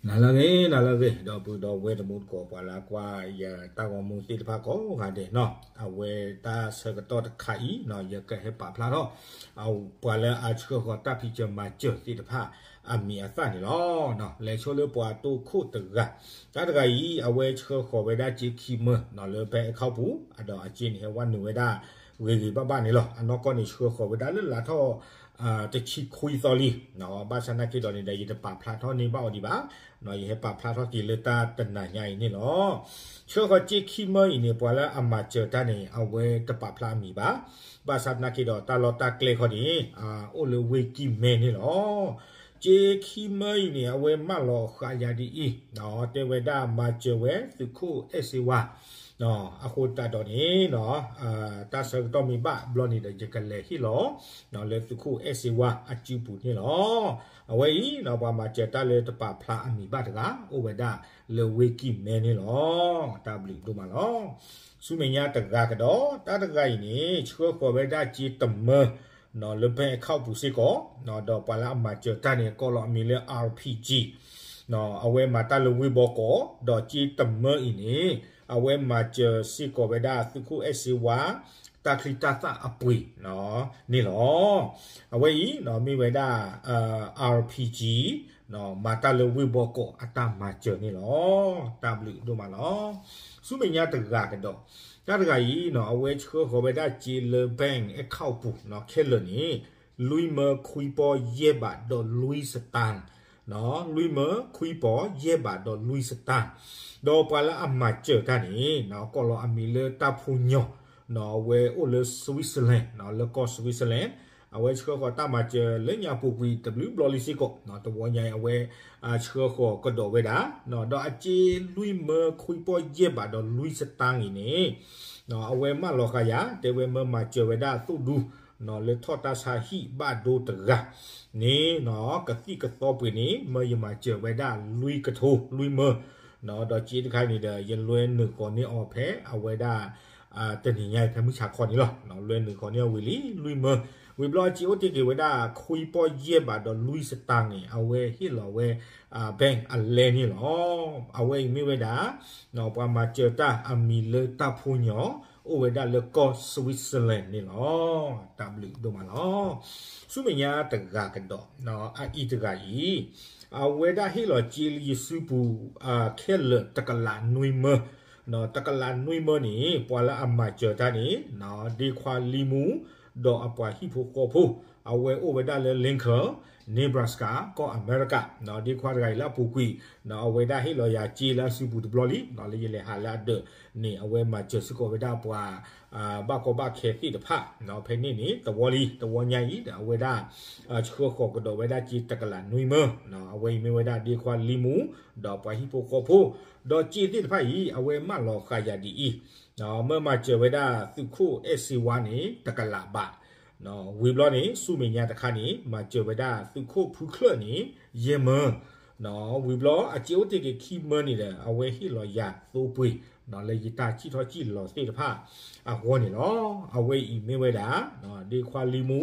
နၤလၢအဂ့ၤ နၤလၢအဂ့ၤ ဒီပုၢ်ဒီဝဲၢ်တံၤသကိး ပှၤလၢကွၢ်ယတၢ်ဂီၤမူသ့ၣ်တဖၣ်ကိးဂၤဒဲးနီၤ, အဝဲတၢ်ဆၢကတီၢ်တခါအံၤနီၤ ယကဟဲပာ်ဖျါထီၣ် ပှၤလၢအဆှၢဃီၤတၢ်ဖံးစၢၤမၤစၢၤသ့ၣ်တဖၣ်အမံၤအသၣ်န့ၣ်လီၤ. လဲၤဆိလၢပှၤတိခိၣ်တဂၤ, တၢ်တဂၤအံၤ အဝဲဆှၢဃီၤဝဲဒၣ်စ့ခံမၢနီၤ လၢ bank account ပူၤ, ဒီးအစ့န့ၣ် ဟဲဝဲနုာ်ဝဲဒၣ်ဂ့ၤဂ့ၤဘၣ်ဘၣ်န့ၣ်လီၤ. အနီၢ်ကီၢ်န့ၣ် ဆှၢဃီၤဝဲဒၣ်လၢလါထီၣ် တဆံခွံသီလံ, ဘၣ်ဆၣ်နာ်က့ဒီးန့ၣ်ဒီး ယတပာ်ဖျါထီၣ်န့ၢ်ဘၣ်အီၤဒံးဘၣ်, ယဟဲပာ်ဖျါထီၣ်က့ၤလၢတၢ်တနၤညါအံၤန့ၣ်လီၤ. ဆှၢဃီၤစ့ခံမၢအံၤန့ၣ် ပှၤလၢအမၤစၢၤတၢ်န့ၣ် အဝဲတပာ်ဖျါအမံၤဘၣ်, ဘၣ်ဆၣ်နာ်က့ဒီး တၢ်လီၢ်တၢ်ကျဲခီန့ၣ် အိၣ်လၢဝ့ၢ်ကံၢ်မဲန့ၣ်လီၤ. စ့ခံမၢအံၤန့ၣ် အဝဲမၢလီၤဃာ်ယၤဒ်အံၤ, တဲဝဲဒၣ်မၤစၢၤဝဲသုးခိၣ်အဲၣ်စ့ဝါ အဃိသတးဒီးန့ၣ် တၢ်ဆၢကတီၢ်မ့ၢ်ဘၣ်ဘျီန့ၣ်ဒီး ယကလဲၤဟ့ၣ်လီၤ လၢသုးခိၣ်အဲၣ်စ့ဝါအစုပူၤန့ၣ်လီၤ. အဝဲအံၤ ပှၤမၤစၢၤတၢ်လၢတပာ်ဖျါအမံၤဘၣ်တဂၤ အိၣ်ဝဲဒၣ်လၢဝ့ၢ်ကံၢ်မဲန့ၣ်လီၤ. တၢ်ဘျုးဒိၣ်မးလီၤ. ဆူမဲာ်ညါတဂၤကဒီး တၢ်တဂၤအံၤန့ၣ် ဆှၢဃီၤဝဲဒၣ်စ့တမၢ လၢ bank account ပူၤစ့ၢ်ကီး, ဒီးပှၤလၢအမၤစၢၤတၢ်န့ၣ် ကိးလီၤအမံၤလၢ RPG, အဝဲမၤတၢ်လၢဝ့ၢ်ဘီကီး, ဒီးစ့တမၢအံၤန့ၣ် အဝဲမၤစၢၤစ့ၢ်ကီးဝဲဒၣ်သုးခိၣ်အဲၣ်စ့ဝါ တၢ်ချံတၢ်သၣ်အပှ့ၤန့ၣ်လီၤ. အဝဲအံၤ မ့ၢ်ဝဲဒၣ် RPG မၤတၢ်လၢဝ့ၢ်ဘီကီးအတၢ်မၤစၢၤန့ၣ်လီၤ. တၢ်ဘျုးဒိၣ်မးလီၤ. ဆူမဲာ်ညါတဂၤကဒီး, တၢ်တဂၤအံၤ အဝဲဆှၢဃီၤဝဲဒၣ်စ့လၢ bank account ပူၤခဲလၢာ်န့ၣ် လွံၢ်မၢခွံပီၢ်ယဲၢ်ဘးဒီးလွံၢ်စတၢၣ်, လွံၢ်မၢခွံပီၢ်ယဲၢ်ဘးဒီးလွံၢ်စတၢၣ်, ဒီးပှၤလၢအမၤစၢၤတၢ်န့ၣ် ကိးလီၤအမံၤလၢတၢ်ဖိညီ, အဝဲအိၣ်လၢ Switzerland လၢကီၢ် Switzerland, အဝဲဆှၢဃီၤတၢ်မၤစၢၤလၢညါပူၤကွံာ်တဘျုးဘျီလံစ့ၢ်ကီး, တဝီညါအံၤ အဝဲဆှၢဃီၤကဒီးဝဲဒၣ်, ဒီးအစ့လွံၢ်မၢခွံပီၢ်ယဲၢ်ဘးဒီးလွံၢ်စတၢၣ်အံၤန့ၣ် အဝဲမၢလီၤဃာ်ယၤ တဲဝဲမၢမၤစၢၤဝဲဒၣ်သိၣ်ဒူ လၢထီၣ်တၢ်ဆါဟံၣ်ဘၣ်ဒိတဂၤန့ၣ် ကသံၣ်ကသီပှ့ၤန့ၣ် မၢယမၤစၢၤဝဲဒၣ်လွံၢ်ကထိလွံၢ်မၢ, ဒီးစ့တခါအံၤန့ၣ်ဒီး ယလွဲနုာ်ဃီၤန့ၢ်အီၤဖဲအဝဲဒၣ် တနံၤညါအံၤဖဲမုၢ်ဆါခီန့ၣ်လီၤ. လွဲနုာ်ဃီၤန့ၢ်အီၤဝံၤလံ လွံၢ်မၢ, ဝံၤဘျီအစ့အိၣ်တ့ၢ်က့ၤဝဲဒၣ် ခွံပီၢ်ယဲၢ်ဘးဒီးလွံၢ်စတၢၣ်န့ၣ် အဝဲဟ့ၣ်လီၤဝဲ bank အလဲန့ၣ်လီၤ. အဝဲအံၤမ့ၢ်ဝဲဒၣ် ပှၤမၤစၢၤတၢ်အမံၤလၢတၢ်ဖိညီ, အိၣ်ဝဲဒၣ်လၢကီၢ် Switzerland န့ၣ်လီၤ. တၢ်ဘျုးဒိၣ်မးလီၤ. ဆူမဲာ်ညါတဂၤကဒီး, အအံၤတဂၤအံၤ အဝဲဒၣ်ဟ့ၣ်လီၤစ့လၢယစုပူၤ ခဲလၢာ်တကလးနွံမၢ, တကလးနွံမၢန့ၣ် ပှၤလၢအမၤစၢၤတၢ်န့ၣ် ဒ့ခွါလံမူ ဒီးအပှၤဟံၣ်ဖိဃီဖိ, အဝဲအိၣ်ဝဲဒၣ်လၢ Lincoln, Nebraska ကီၢ်အမဲရကၤ, ဒ့ခွါတဂၤအံၤလၢအပူၤကွံာ် အဝဲဒၣ်ဟ့ၣ်လီၤယၤစ့လၢအစုပူၤတဘျီလံ, လၢယလဲၤဟးလၢအဒၢးန့ၣ် အဝဲမၤစၢၤစ့ၢ်ကီးဝဲဒၣ်ပှၤ ဘၣ်ကီဘၣ်ခဲသ့ၣ်တဖၣ်, ဖဲန့ၣ်န့ၣ် တဝီလံ တဝီညါအံၤ အဝဲဒၣ် ဆှၢဃီၤကဒီးဝဲဒၣ်စ့တကလးနွံမၢ, အဝဲအံၤမ့ၢ်ဝဲဒၣ်ဒ့ခွါလံမူ ဒီးပှၤဟံၣ်ဖိဃီဖိ, ဒီးစ့သ့ၣ်တဖၣ်အံၤ အဝဲမၢလီၤဃာ်ယၤဒ်အံၤ, မၢမၤစၢၤဝဲဒၣ်သုးခိၣ်အဲၣ်စ့ဝါန့ၣ် တကလးဘး, ဝံၤဘျီန့ၣ် ဆူမဲာ်ညါတခါန့ၣ် မၤစၢၤဝဲဒၣ်သုးခိၣ်ဖုချၢၣ်န့ၣ် ယဲၢ်မၢ, ဝံၤဘျီအစ့အိၣ်တ့ၢ်က့ၤခံမၢန့ၣ်ဒီး အဝဲဟ့ၣ်လီၤယၤသိပှ့ၤ လၢယတၢ်စံၣ်ထီၣ်စံၣ်လီၤသ့ၣ်တဖၣ်အဂီၢ်န့ၣ်လီၤ. အဝဲအံၤမ့ၢ်ဝဲဒၣ် ဒ့ခွါလံမူ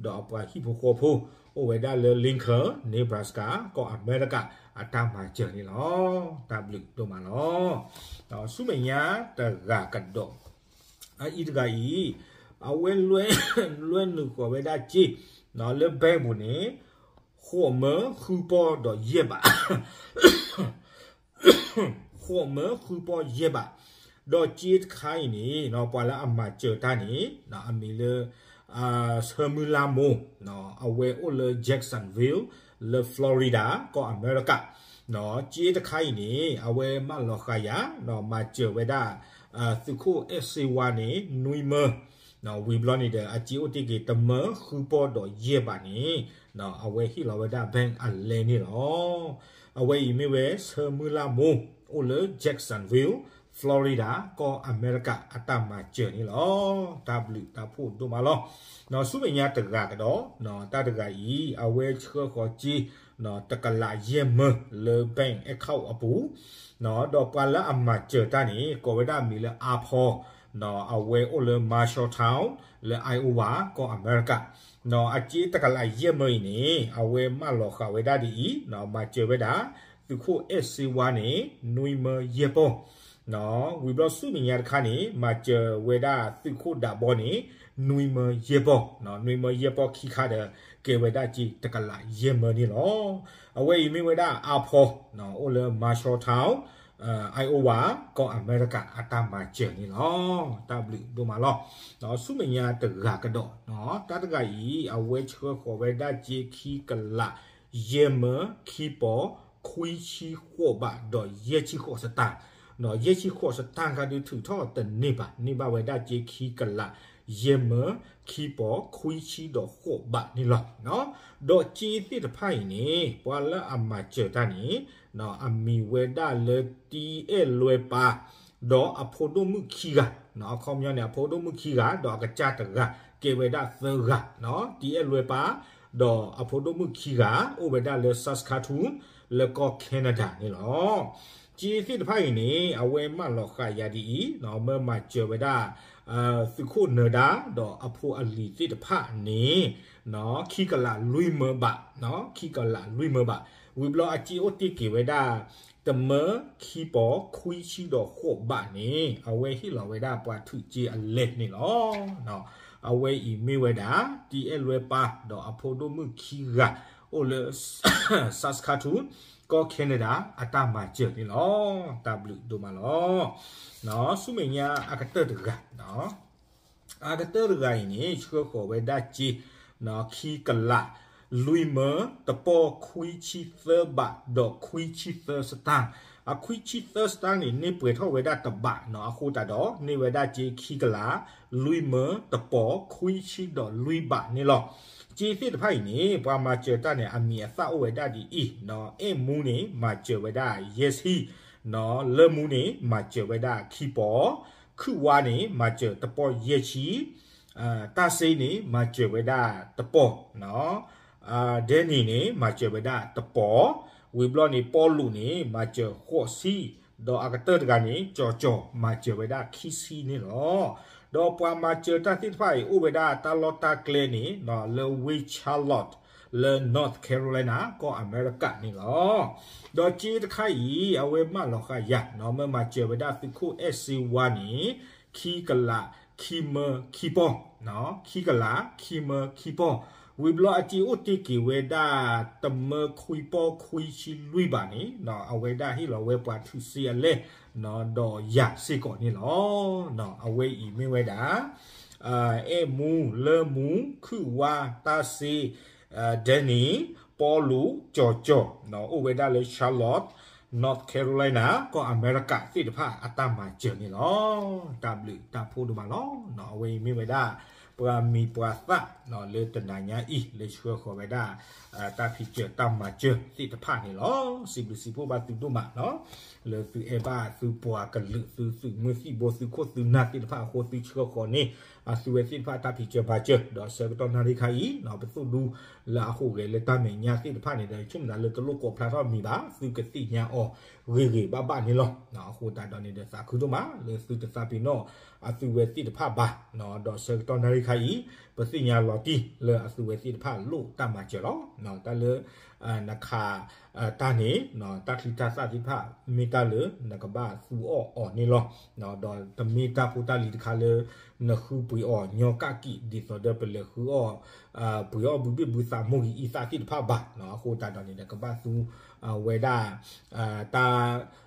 ဒီးအပှၤဟံၣ်ဖိဃီဖိ အိၣ်ဝဲဒၣ်လၢ Lincoln, Nebraska ကီၢ်အမဲရကၤ အတၢ်မၤစၢၤန့ၣ်လီၤ. တၢ်ဘျုးဒိၣ်မးလီၤ. ဆူမဲာ်ညါတဂၤကဒီး, အအံၤတဂၤအံၤ အဝဲလွဲနုာ်ဃီၤဝဲဒၣ်စ့ လၢ bank ပူၤန့ၣ် ဃိးမၢဃုပီၢ်ဒီးယဲၢ်ဘး ဃိးမၢဃုပီၢ်ယဲၢ်ဘး, ဒီးစ့တခါအံၤန့ၣ် ပှၤလၢအမၤစၢၤတၢ်န့ၣ် အမံၤလၢ ဆၢမုၢ်လၢ်မိၢ်, အဝဲအိၣ်လၢ Jacksonville လၢ Florida ကီၢ်အမဲရကၤ, စ့တခါအံၤန့ၣ် အဝဲမၢလီၤဃာ်ယၤ မၤစၢၤဝဲဒၣ် သုးခိၣ်အဲၣ်စ့ဝါန့ၣ် နွံမၢ, ဝံၤဘျီန့ၣ်ဒီး အစ့အိၣ်တ့ၢ်က့ၤတမၢဃုပီၢ်ဒီးယဲၢ်ဘးန့ၣ် အဝဲဟ့ၣ်လီၤဝဲဒၣ် bank အလဲန့ၣ်လီၤ. အဝဲအံၤမ့ၢ်ဝဲဆၢမုၢ်လၢ်မိၢ် အိၣ်လၢ Jacksonville, Florida ကီၢ်အမဲရကၤ အတၢ်မၤစၢၤန့ၣ်လီၤ. တၢ်ဘျုးတၢ်ဖှိၣ်ဒိၣ်မးလီၤ. ဆူမဲာ်ညါတဂၤကဒီး တၢ်တဂၤအံၤ အဝဲဆှၢဃီၤစ့ တကလးယဲၢ်မၢလၢ bank account အပူၤ, ဒီးပှၤလၢအမၤစၢၤတၢ်န့ၣ် ကိးဝဲဒၣ်အမံၤလၢ အါဖီ, အဝဲအိၣ်လၢ Marshalltown လၢ Iowa ကီၢ်အမဲရကၤ, အစ့တကလးယဲၢ်မၢအံၤန့ၣ် အဝဲမၢလီၤဃာ်ဝဲဒၣ်ဒ်အံၤ, မၤစၢၤဝဲဒၣ် သုးခိၣ်အဲၣ်စ့ဝါန့ၣ် နွံမၢယဲၢ်ပီၢ်, ဝံၤဘျီဆူမဲာ်ညါတခါန့ၣ် မၤစၢၤဝဲဒၣ်သုးခိၣ်ဒးဘီန့ၣ် နွံမၢယဲၢ်ပီၢ်, နွံမၢယဲၢ်ပီၢ်ခံခါဒီး ကဲဝဲဒၣ်စ့တကလးယဲၢ်မၢန့ၣ်လီၤ. အဝဲအံၤမ့ၢ်ဝဲဒၣ်အါဖီ အိၣ်လၢ Marshalltown, Iowa ကီၢ်အမဲရကၤအတၢ်မၤစၢၤန့ၣ်လီၤ. တၢ်ဘျုးဒိၣ်မးလီၤ. ဆူမဲာ်ညါတဂၤကဒီး, တၢ်တဂၤအံၤ အဝဲဆှၢဃီၤဝဲဒၣ်စ့ခံကလး ယဲၢ်မၢ ခံပီၢ် ခွံဆံဃိးဘး ဒီးယဲၢ်ဆံဃိးစတၢ်, ယဲၢ်ဆံဃိးစတၢ်ခါဒုးထုးထီၣ်တန့ၢ်ဘၣ်, န့ၢ်ဘၣ်ဝဲဒၣ်စ့ခံကလး ယဲၢ်မၢ ခံပီၢ် ခွံဆံဒီးဃိးဘးန့ၣ်လီၤ. ဒီးစ့သ့ၣ်တဖၣ်အံၤန့ၣ် ပှၤလၢအမၤစၢၤတၢ်န့ၣ် အမံၤဝဲဒၣ်လၢ တံအဲၣ်လွဲပၢ် ဒီးအဖိဒိၣ်မုၣ်ခံဂၤ, အခီပညီန့ၣ် အဖိဒိၣ်မုၣ်ခံဂၤ ဒီးအကစၢ်တဂၤ ကဲဝဲဒၣ်သၢဂၤ, တံအဲၣ်လွဲပၢ် ဒီးအဖိဒိၣ်မုၣ်ခံဂၤ အိၣ်ဝဲဒၣ်လၢ Saskatoon လၢကီၢ် Canada န့ၣ်လီၤ. စ့သ့ၣ်တဖၣ်အံၤန့ၣ် အဝဲမၢလီၤဃာ်ယၤဒ်အံၤ, မၢမၤစၢၤဝဲဒၣ် သုးခိၣ်နၢၤဒါ ဒီးအဖိအလံၤသ့ၣ်တဖၣ်န့ၣ် ခံကလးလွံၢ်မၢဘး, ခံကလးလွံၢ်မၢဘး, ဝံၤဘျီအစ့အိၣ်တ့ၢ်က့ၤဝဲဒၣ် တမၢ ခံပီၢ် ခွံဆံဒီးဃိးဘးန့ၣ် အဝဲဟ့ၣ်လီၤဝဲဒၣ်ပှၤထုးစ့အလဲၢ်န့ၣ်လီၤ. အဝဲအံၤမ့ၢ်ဝဲဒၣ် တံအဲၣ်လွဲပၢ် ဒီးအဖိဒိၣ်မုၣ်ခံဂၤ အိၣ်လၢ Saskatoon ကီၢ် Canada အတၢ်မၤစၢၤန့ၣ်လီၤ. တၢ်ဘျုးဒိၣ်မးလီၤ. ဆူမဲာ်ညါအကတၢၢ်တဂၤ အကတၢၢ်တဂၤအံၤန့ၣ် ဆှၢဃီၤဝဲဒၣ်စ့ ခံကလး လွံၢ်မၢ တပီၢ် ခွံဆံသၢဘး ဒီးခွံဆံသၢစတၢ်, အခွံဆံသၢစတၢ်န့ၣ် န့ၢ်ပှဲၤထီၣ်ဝဲဒၣ်တဘးနီၤ, အဃိသတးဒီး န့ၢ်ဝဲဒၣ်စ့ခံကလး လွံၢ်မၢ တပီၢ် ခွံဆံဒီးလွံၢ်ဘးန့ၣ်လီၤ. စ့သ့ၣ်တဖၣ်အံၤန့ၣ် ပှၤမၤစၢၤတၢ်န့ၣ် အမံၤအသၣ်အိၣ်ဝဲဒၣ်ဒ်အံၤနီၤ, အဲၣ်မူန့ၣ် မၤစၢၤဝဲဒၣ်ယဲၢ်ဆံ, လၢမူန့ၣ် မၤစၢၤဝဲဒၣ်ခံပီၢ်, ခုၣ်ဝါန့ၣ် မၤစၢၤတပီၢ်ယဲၢ်ဆံ, တၢ်စ့န့ၣ် မၤစၢၤဝဲဒၣ်တပီၢ်, ဒဲနံၤန့ၣ် မၤစၢၤဝဲဒၣ်တပီၢ်, ဝံၤဘျီန့ၣ် ပီလူးန့ၣ် မၤစၢၤဃိးဆံ, ဒီးအကတၢၢ်တဂၤန့ၣ် ကၠီၤကၠီၤ မၤစၢၤဝဲဒၣ်ခံဆံန့ၣ်လီၤ. ဒီးပှၤမၤစၢၤတၢ်သ့ၣ်တဖၣ်အံၤ အိၣ်ဝဲဒၣ်တၢ်လီၢ်တၢ်ကျဲန့ၣ် လၢဝ့ၢ် Charlotte လၢ North Carolina ကီၢ်အမဲရကၤန့ၣ်လီၤ. ဒီးစ့တခါအံၤ အဝဲမၢလီၤဃာ်ယၤနီၤ, မၢမၤစၢၤဝဲဒၣ်သုးခိၣ်အဲၣ်စ့ဝါန့ၣ် ခံကလး ခံမၢ ခံပီၢ်, ခံကလး ခံမၢခံပီၢ်, ဝံၤဘျီအစ့အိၣ်တ့ၢ်က့ၤဝဲဒၣ် တမၢခွံပီၢ်ခွံဆံလွံၢ်ဘးန့ၣ် အဝဲဒၣ်ဟ့ၣ်လီၤဝဲပှၤထုးစ့အလဲၢ် ဒီးယၤစ့ၢ်ကီးန့ၣ်လီၤ. အဝဲအံၤမ့ၢ်ဝဲဒၣ် အဲၣ်မူ လၢမူ ခုၣ်ဝါ တၢ်စ့ ဒဲနံၤ ပီလူး ကၠီၤကၠီၤ အိၣ်ဝဲဒၣ်လၢ Charlotte, North Carolina ကီၢ်အမဲရကၤသ့ၣ်တဖၣ်အတၢ်မၤစၢၤန့ၣ်လီၤ. တၢ်ဘျုးတၢ်ဖှိၣ်ဒိၣ်မးလီၤ. အဝဲအံၤမ့ၢ်ဝဲဒၣ် ပှၤမံၤပှၤသၣ် လၢတနၤညါအံၤ လၢဆှၢဃီၤဝဲဒၣ် တၢ်ဖံးစၢၤတၢ်မၤစၢၤသ့ၣ်တဖၣ်န့ၣ်လီၤ. စံးဘျုးစံးဖှိၣ်ဘၣ်သုဒိၣ်မးနီၤ လၢသုအဲၣ်ဘၣ်သုပှၤကလုာ် သုသုးမုၢ်သံၣ်ဘိ သုခိၣ်သုနၢ်သ့ၣ်တဖၣ်အဃိ သုဆှၢဃီၤန့ၢ် အသုဝဲသ့ၣ်တဖၣ်တၢ်ဖံးစၢၤမၤစၢၤ ဒီးဆၢကတီၢ်နၣ်ရံၣ်ခါအံၤ ပသိၣ်ဒူလၢအဟူးဂဲၤလၢတၢ်မဲာ်ညါသ့ၣ်တဖၣ်န့ၣ်ဒီး ဆိကမိၣ်သးလၢတလိၣ်ကိးဖျါထီၣ်မံၤဘၣ် သုကသ့ၣ်ညါအီၤဂ့ၤဂ့ၤဘၣ်ဘၣ်န့ၣ်လီၤ. အဃိသတးဒီးန့ၣ်ဒီး သးခုဒိၣ်မးလၢသုတသးပ့ၤနီၣ်အသုဝဲသ့ၣ်တဖၣ်ဘၣ် ဒီးဆၢကတီၢ်နၣ်ရံၣ်ခါအံၤ ပသ့ၣ်ညါလီၤတံၢ်လၢအသုဝဲသ့ၣ်တဖၣ်လိၣ်တၢ်မၤစၢၤလီၤ. တၢ်လၢ နခး တၢ်န့ၣ် တၢ်ချံတၢ်သၣ်သ့ၣ်တဖၣ် မ့ၢ်တၢ်လၢနကဘၣ်သူအီၣ်အီၤန့ၣ်လီၤ. ဒီးတမ့ၢ်တၢ်ဖိတၢ်လံၤတခါလၢ နဃုပှ့ၤအီၤညီကၣ်ကံး ဒ်သိးဒီးပလဲၤဃုအီၣ် ပှ့ၤအီၣ်ဘုဘ့ၣ်ဘုသးမိၢ်ဂံၢ်အံသၣ်သ့ၣ်တဖၣ်ဘၣ်. အဃိသတးဒီးန့ၣ်ဒီး ကဘၣ်သူဝဲဒၣ် တၢ်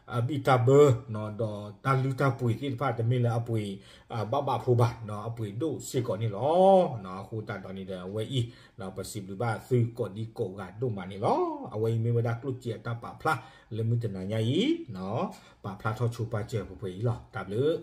ဘံၣ်တၢ်ဘၢ ဒီးတၢ်လုၢ်တၢ်ပှ့ၤသ့ၣ်တဖၣ် တမ့ၢ်လၢအပှ့ၤ ဘၣ်ဘၣ်ဖိဘၣ် အပှ့ၤဒိၣ်စ့ၢ်ကီးန့ၣ်လီၤ. အဃိသတးဒီးန့ၣ်ဒီးအဝဲအံၤ ပစံးဘျုးဘၣ်သုကိးဒံကိးဂၤဒိၣ်မးန့ၣ်လီၤ. အဝဲအံၤမ့ၢ်ဝဲဒၣ်ကျိၣ်စ့အတၢ်ပာ်ဖျါလၢမုၢ်တနၤညါအံၤ ပာ်ဖျါထီၣ်ဆိပာ်စၢၤပှဲၤပှဲၤအံၤလီၤ. တၢ်ဘျုး